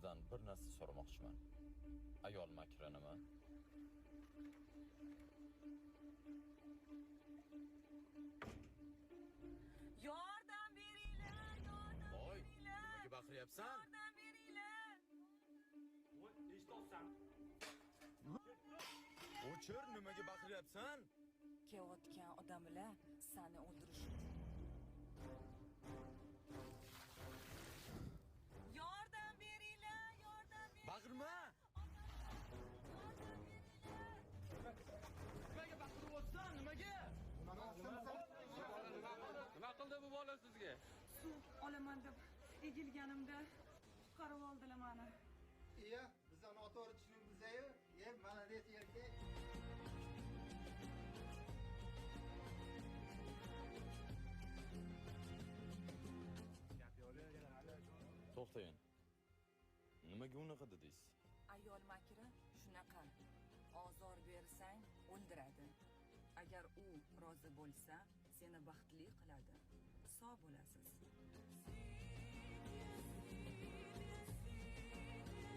Sizdan bir narsa so'ramoqchiman. Ayol makri nima? Yordam beringlar, yordam Voy, beringlar. nimaga baqiryapsan? Yordam beringlar. Voy, eshityapsan. O'chir, nimaga baqiryapsan? Kelayotgan odamlar seni o'ldirish. Yordam beringlar, yordam beringlar. Baqirma! Yordam beringlar. Nimaga baqiryapsan? Nimaga? Nima qildi bu bola sizga? Suv olaman deb egilganimda qutqarib oldilar meni. Iya, biza noto'g'ri tushundingiz-yu. E, молодец erkak. To'xtang. Nimaga unaqa dedingiz? Ayol makri shunaqa. Ozor bersang o'ldiradi. Agar u rozi bo'lsa, seni baxtli qiladi. Sog' bo'lasiz.